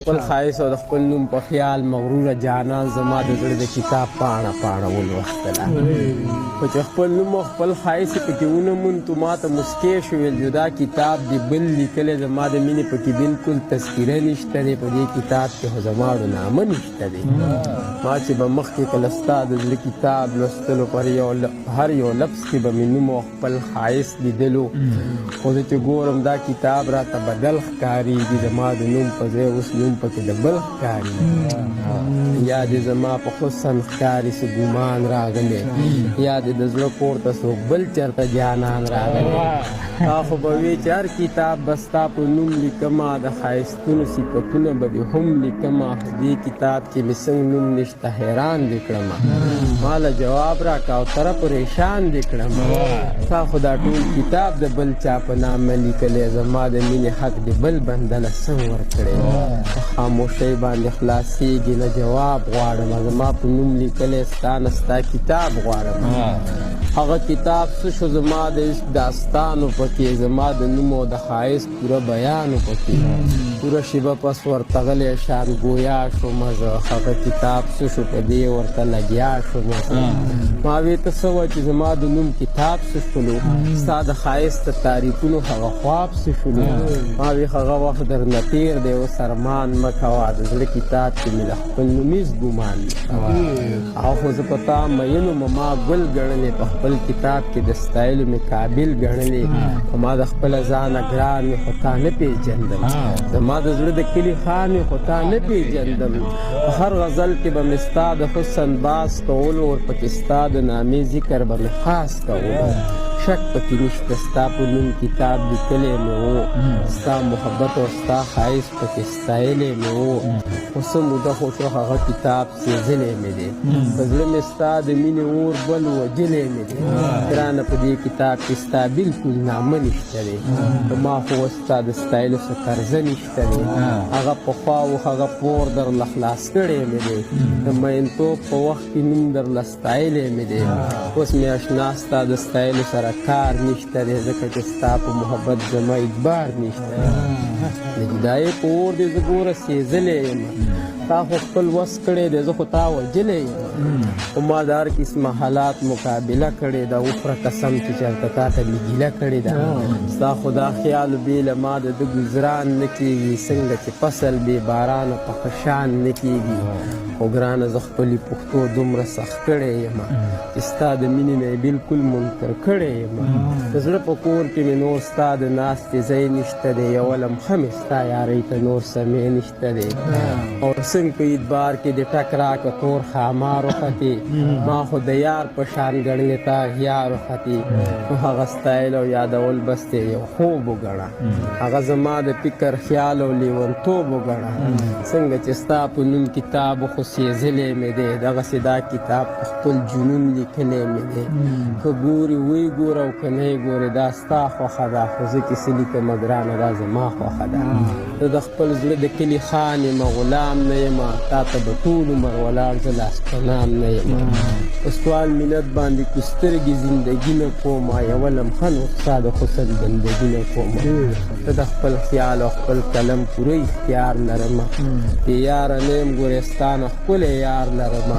خپل ښایست او د خپل نوم په خیال مغروره جانان زما د زړه د کتاب پاڼه پاڼه ولوستله، خو چې خپل نوم او خپل ښایست یې پکې ونه موند، ما ته موسکی شو، ویل جو دا کتاب دې بل لیکلی، زما د مینې پکې بالکل تذکره نشته دی، په دې کتاب کې خو زما نامه نشته دی. ما چې به مخکې کله ستا د زړه کتاب لوستلو، پر یو هر یو لفظ کې به مې نوم او خپل ښایست لیدلو، خو زه چې ګورم دا کتاب راته بدل ښکارېږي، زما د نوم په ځای اوس نوم پکې د بل ښکارېږي. یا دې زما په حسن ښکاري څه ګمان راغلی، یا دې د زړه کور ته څوک بل چېرته جانان راغلی. تا خو به وې چې هر کتاب به ستا په نوم لیکمه، د ښایستونو صفتونه به دې هم لیکمه، خو دې کتاب کې مې څنګه نوم نشته حیران دې کړمه، ما له جواب راکړه او تره پریشان دې کړم. تا خو دا ټول کتاب د بل چا په نامه لیکلی، زما د مینې حق دې بل بنده له څنګه ورکړی؟ په خاموشۍ باندې خلاصېږي نه جواب غواړم، زما په نوم لیکلی ستا نه ستا کتاب غواړم. هغه کتاب څه شو زما د عشق داستانو پکې، زما د نوم او د ښایست پوره بیانو پکې، پوره شېبه پس ورته غلی شان ګویا شوم زه. هغه کتاب څه شو په دې ورته لګیا شوم زه. ما وې ته څه وه چې زما د نوم کتاب څه شولو، ستا د ښایست د تعریفونو هغه خواب څه شولو. ما وې هغه وخت درنه تېر دی، اوس ارمان مه کوه، د زړه کتاب کې مې د خپل نوم هېڅ ګمان مه کوه. او خو زه په تا میین وم، ما ګل ګڼلې، په خپل کتاب کې د ستایلو مې قابل ګڼلې، خو ما د خپله ځانه ګران وې خو تا نه پېژندم، زما د زړه د کلي خان وې خو تا نه پېژندم. په هر غزل کې به مې ستا د حسن باز کولو، ورپکې ستا د نامې ذکر به مې خاص کولو. شک پکې نشته ستا په نوم کتاب لیکلی مې و، ستا محبت او ستا ښایست پکې ستایلی مې و، خو څه موده خو شو هغه کتاب سېځلی مې دی، په زړه مې ستا د مینې اور بل وژلی مې دی. ګرانه په دې کتاب کې ستا بالکل نامه نشته دی، په ما خو اوس ستا د ستایلو څه قرضه نشته دی. هغه پخوا و هغه پور درله خلاص کړی مې دی، د مینتوب په وخت کې نوم درله ستایلی مې دی، اوس مې اشنا ستا د ستایلو سره کار نشته دی، ځکه چې ستا په محبت زما اعتبار نشته دی. د جدایۍ په اور دې زه ګوره سېځلی یم، تا خو خپل وس کړی دی، زه خو تا وژلی یم، خو ما د هر قسمه حالات مقابله کړې ده، وخوره قسم چې چېرته تا ته مې ګیله کړې ده. ستا خو دا خیال بې له ما د ده ګزران نه کېږي، څنګه چې فصل بې بارانه په ښه شان نه کېږي. خو ګرانه زه خپلې پښتو دومره سخت کړی یم چې ستا د مینې نه یې بالکل منکر کړی یم. د زړه په کور کې مې نور ستا د ناستې ځای نشته دی، یوه لمحه مې ستا یارۍ ته نور سمی نشته دی. او څنګه په اعتبار کې دې ټک راکه تور ښامار وختې، ما خو د یار په شان ګڼلې تا غیار وختې. نو هغه ستایل او یادول بس دی یو خوب وګڼه، هغه زما د فکر خیال او لیونتوب وګڼه. څنګه چې ستا په نوم کتاب خو سېځلی مې دی، دغسې دا کتاب په خپل جنون لیکلی مې دی. که ګورې ویې ګوره او که نه یې ګورې دا ستا خوښه ده، خو زه چې څه لیکمه ګرانه دا زما خوښه ده. زه د خپل زړه د کلي خان یم، غلام نه یم، تا ته به ټول عمر ولاړ زه لاس په نام نه یم. په سوال مینت باندې کوسترګې زندګي نه کوم، یوه لمحه نور ستا د حسن بندګي نه کوم. زه د خپل خیال او خپل قلم پوره اختیار لرم، بې یاره نه یم ګورې ستا نه ښکلی یار لرم.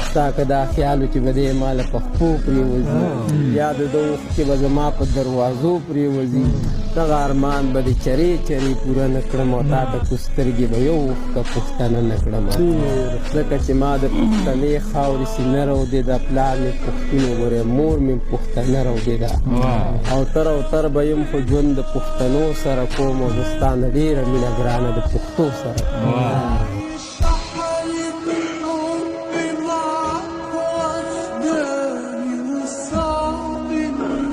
ستا که دا خیال و چې به دی ما له په خپو پرېوځي، یا د ده اوښکې به زما په دروازو پرېوځي، دغه ارمان به دې چرې چرې پوره نه کړم، او تا ته کوسترګې به یو اوښکه پوښتنه نه کړم. ځکه چې ما د پښتنې خاورې سینه رودې ده، پلار مې پښتون وګورې مور مې پښتنه رودې ده، او تر او تر به یم خو ژوند د پښتنو سره کوم، او زه ستا نه ډېره مینه ګرانه د پښتو سره کوم.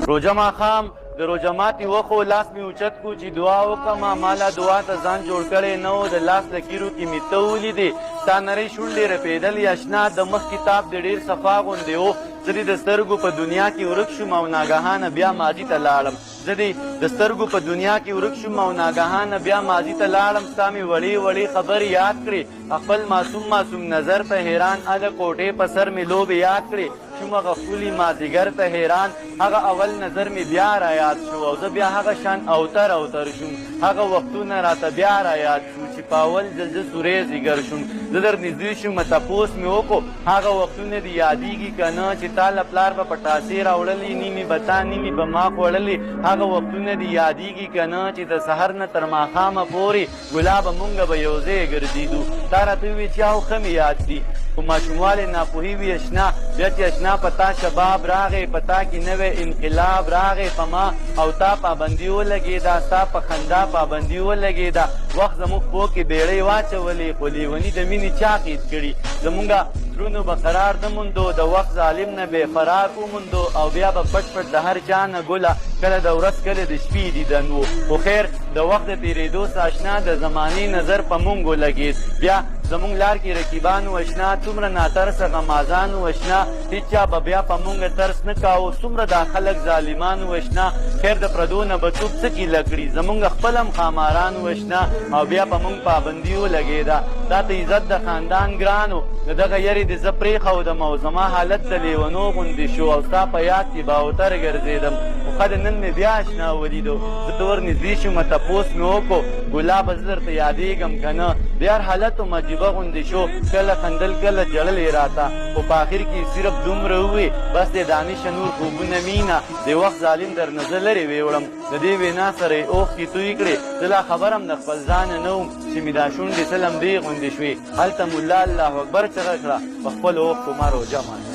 روژه ماښام د روژه ماتي وخو، لاس مې اوچت کو چې دعا وکړم، ما لا دعا ته ځان جوړ کړی نه و، د لاس لکیرو کې مې ته ولیدې، ستا نرۍ شونډې رپېدلې، اشنا د مخ کتاب دې ډېر صفا غوندې و، زه دې د سترګو په دنیا کې ورک شوم او ناګهانه بیا ماضي ته لاړم. زه دې د سترګو په دنیا کې ورک شوم او ناګهانه بیا ماضي ته لاړم، ستا مې وړې وړې خبرې یاد کړې، خپل معصوم معصوم نظر ته حیران، د کوټې په سر مې لوبې یاد کړې، شوم هغه ښکلي مازدیګر ته حیران، هغه اول نظر مې بیا را یاد شو او زه بیا هغه شان اوتر اوتر شوم، هغه وختونه راته بیا را یاد شو چې په اول ځل زه سوری ځیګر شوم. زه در نږدې شوم، تپوس مې وکړو، هغه وختونه دې یادېږي که نه چې تا له پلار به پټاسې راوړلې، نیمې به تا نیمې به ما خوړلې؟ هغه وختونه دې یادېږي که نه چې د سهار نه تر ماښامه پورې ګلابه مونږ به یو ځای ګرځېدو؟ تا راته وویل چې او ښه مې یاد دي، خو ماشوموالی ناپوهي وي اشنا. بیا چې اشنا په تا شباب راغی، په تا کې نوی انقلاب راغی، په ما او تا پابندي ولګېده، ستا په خندا پابندي ولګېده. وخت زموږ پښو کې بېړۍ واچولې، خو لیوني د مینې چا قید کړي؟ زموږ زړونو به قرار نه موندو، د وخت ظالم نه به فرار وموندو، او بیا به پټ پټ د هر چا نه ګله کله د ورځ کله د شپې دیدن وو. خو خیر، د وخت د تېرېدو څه اشنا د زمانې نظر په مونږ ولګېد. بیا زمونږ لار کې رقیبان وو اشنا، څومره ناترسه غمازان وو اشنا، هیچا به بیا په مونږ ترس نه کاوه، څومره دا خلک ظالمان وو اشنا. خیر، د پردو نه به څوک څه ګیله کړي، زمونږ خپل هم ښاماران وو اشنا، او بیا په مونږ پابندي ولګېده. تا ته عزت د خاندان ګران و، د دغه یرې دې زه پرېښودم او زما حالت د لیونو غوندې شو، او ستا په یاد کې باوتر ګرځېدم. خو ښه ده، نن مې بیا اشنا ولیدو، زه ور نږدې شوم، تپوس مې وکړو، ګلابه زه درته یادېږم که نه؟ د هر حالت هم عجیبه غوندې شو، کله خندل کله ژړل یې راته، خو په اخر کې یې صرف دومره وویل، بس دی دانشه نور خوبونه مینه، د وخت ظالم درنه زه لرې ویوړم. د دې وینا سره یې اوښکې توی کړې. زه لا خبر هم د خپل ځانه نه وم چې مې دا شونډې څه لمدې غوندې شوې. هلته ملا الله اکبر چغه کړه، په خپلو اوښکو ما روژه ماته.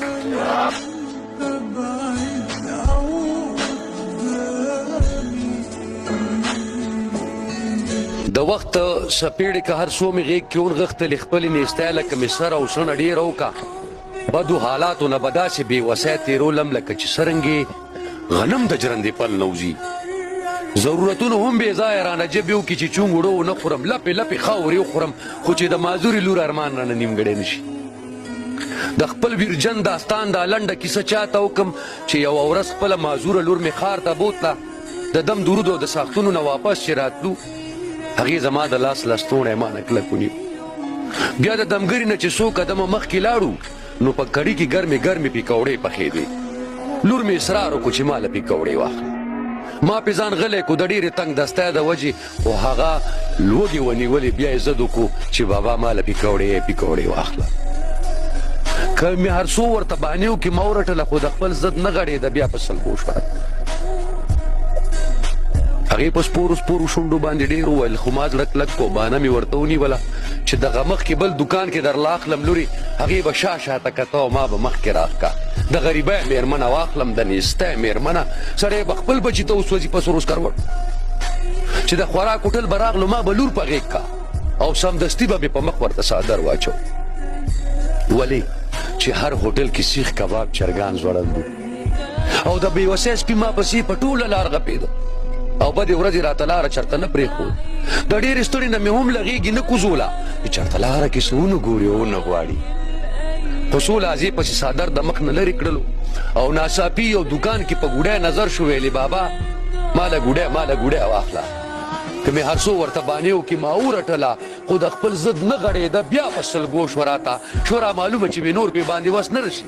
د وخت سپېړې که هر څو مې غېږ کې ونغښتلې، خپلې نیستۍ لکه مې سر او سڼه ډېره وکړه، بدو حالاتو نه به داسې بې وسۍ تېرولم لکه چې څرنګې غنم د ژرندې پل نه وځي. ضرورتونو هم بې ځایه رانه جبې وکړي چې چونګ اوړه ونه خورم، لپې لپې خاورې وخورم، خو چې د معذورې لور ارمان رانه نیمګړی نه شي. د خپل ویرجن داستان دا لنډه کیسه چاته وکم چې یوه ورځ خپله معذوره لور مې ښار ته بوتله، د دم درود او د ساختونو نه واپس چې راتلو، هغې زما د لاس لستوڼی مانه کلک ونیو. بیا د دمګري نه چې څو قدمه مخکې لاړو نو په کړي کې ګرمې ګرمې پیکوړې پخېدې. لور مې اصرار وکړو چې ماله پیکوړې واخله. ما پې ځان غلی کو د ډېرې تنګ دستۍ د وجې، خو هغه لوږې ونیولې، بیا یې ضد وکړو چې بابا ماله پیکوړې پیکوړې واخله. که مې هر څو ورته بهانې وکړې ما ورټله، خو د خپل ضد نه غړېده، بیا په سلګو شوه. هغې په سپورو سپورو شونډو باندې ډېر وویل، خو ما زړه کلک کو، بهانه مې ورته ونیوله چې دغه مخکې بل دوکان کې درله اخلم لورې. هغې به شا شاته کته او ما به مخکې راښکه. د غریبۍ مېرمنه واخلم، د نیستۍ مېرمنه، سړی به خپل بچي ته وسوځي په سرو سکروټو. چې د خوراک هوټل به راغلو، ما به لور په غېږ کا او سمدستي به مې په مخ ورته څادر واچو، ولې چې هر هوټل کې سیخ کباب چرګان ځوړند وو او د بې وسۍ سپي ما پسې په ټوله لار غپېده او بدې ورځې راته لاره چرته نه پرېښود. د ډېرې ستړې نه مې هم له غېږې نه کوزوله چې چرته لاره کې څه ونه ګوري او ونه غواړي. خو څو لحظې پسې څادر د مخ نه لرې کړلو او ناڅاپي یو دوکان کې په ګوډی نظر شو، ویلې بابا ماله ګوډی ماله ګوډی واخله. که مې هر څو ورته بانې وکړې ما ورټله، خو د خپل ضد نه غړېده، بیا په سلګو شوه راته شوه را معلومه چې مې نور پې باندې وس نه رسي.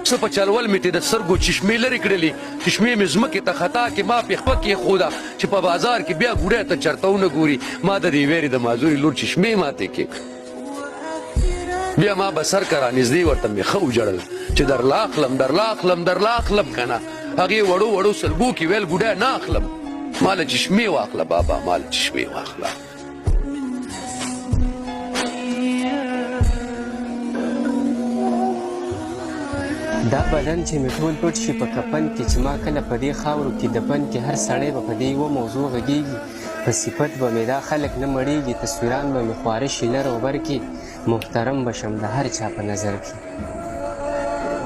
څه په چلول مې ترې د سترګو چشمې لرې کړلې، چشمې مې ځمکې ته خطا کې ما پې خپه کېښوده چې په بازار کې بیا ګوډی ته چرته ونه ګوري. ما د دې وېرې د معذورې لور چشمې ماتې کړې. بیا ما به سر که رانږدې ورته مې ښه وژړل چې درله اخلم درله اخلم درله اخلم که نه. هغې وړو وړو سلګو کې ویل ګوډی نه اخلم، ماله چشمې واخله بابا، ماله چشمې واخله. دا بدن چې مې ټول پټ شي په کفن کې، چې ما کله په دې خاورو کې دفن کې، هر سړی به په دې یوه موضوع غږېږي، په صفت به مې دا خلک نه مړېږي، تصویران به مې خواره شي لر او بر کې، محترم به شم د هر چا په نظر کې.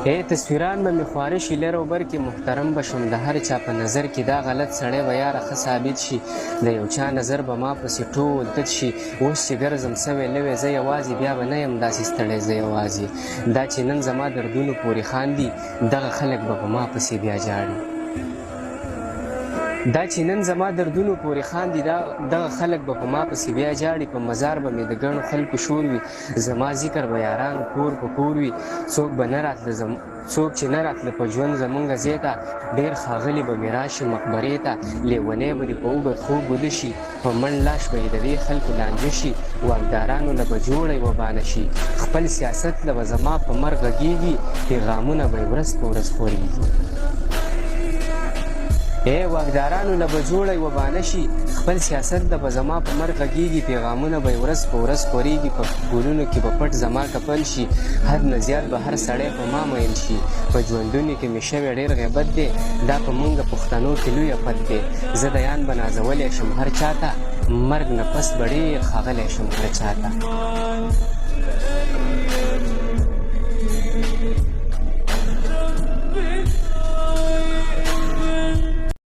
ای تصویران به مې خواره شي لر او بر کې، محترم به شم د هر چا په نظر کې، دا غلط سړی به یاره ښه ثابت شي، د یو چا نظر به ما پسې ټول تت شي، اوس چې ګرځم سوی لوی زه یوازې، بیا به نه یم داسې ستړی زه یوازې، دا چې نن زما دردونو پورې خاندي، دغه خلک به په ما پسې بیا ژاړي. دا چې نن زما دردونو پورې خاندي، دا دغه خلک به په ما پسې بیا ژاړي. په مزار به مې د ګڼو خلکو شور وي، زما ذکر به یارانو کور په کور وي. څوک به نه راتله زم څوک چې نه راتله په ژوند زمونږ ځای ته، ډېر ښاغلي به مې راشي مقبرې ته. لیونی به دې په اوږد خوب وده شي، په مړ لاش به یې د دې خلکو لانجه شي. واکدارانو له به جوړه یوه بانه شي، خپل سیاست له به زما په مرګ غږېږي، پیغامونه به یې ورځ په ورځ خورېږي. ای واکدارانو له به جوړه یوه بانه شي، خپل سیاست له به زما په مرګ غږېږي، پیغامونه به یې ورځ په ورځ خورېږي. په ګلونو کې به پټ زما کفن شي، حد نه زیات به هر سړی په ما مین شي. په ژوندوني کې مې شوی ډېر غیبت دی، دا په مونږ پښتنو کې لوی افت دی. زه دیان به نازولی شم هر چاته، مرګ نه پس به ډېر ښاغلی شم هر چاته.